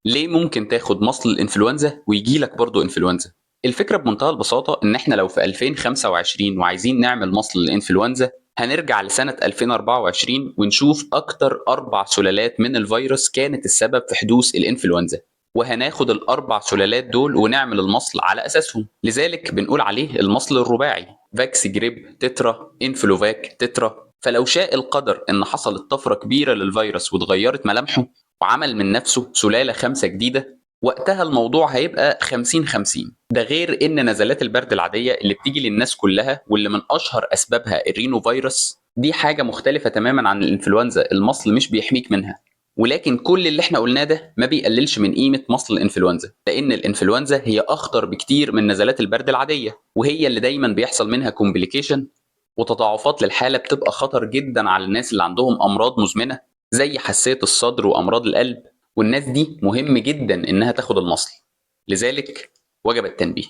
ليه ممكن تاخد مصل الانفلونزا ويجي لك برضه انفلونزا؟ الفكرة بمنتهى البساطة ان احنا لو في 2025 وعايزين نعمل مصل الانفلونزا، هنرجع لسنه 2024 ونشوف اكتر 4 سلالات من الفيروس كانت السبب في حدوث الانفلونزا، وهناخد ال4 سلالات دول ونعمل المصل على اساسهم. لذلك بنقول عليه المصل الرباعي: فاكس جريب تترا، انفلوفاك تترا. فلو شاء القدر ان حصلت طفرة كبيرة للفيروس واتغيرت ملامحه وعمل من نفسه سلالة 5 جديدة، وقتها الموضوع هيبقى 50-50. ده غير ان نزلات البرد العادية اللي بتيجي للناس كلها واللي من اشهر اسبابها الرينو فيروس، دي حاجة مختلفة تماما عن الانفلونزا، المصل مش بيحميك منها. ولكن كل اللي احنا قلناه ده ما بيقللش من قيمة مصل الانفلونزا، لان الانفلونزا هي اخطر بكتير من نزلات البرد العادية، وهي اللي دايما بيحصل منها complication وتضاعفات للحالة بتبقى خطر جدا على الناس اللي عندهم امراض مزمنة زي حساسية الصدر وامراض القلب، والناس دي مهم جدا انها تاخد المصل. لذلك وجب التنبيه.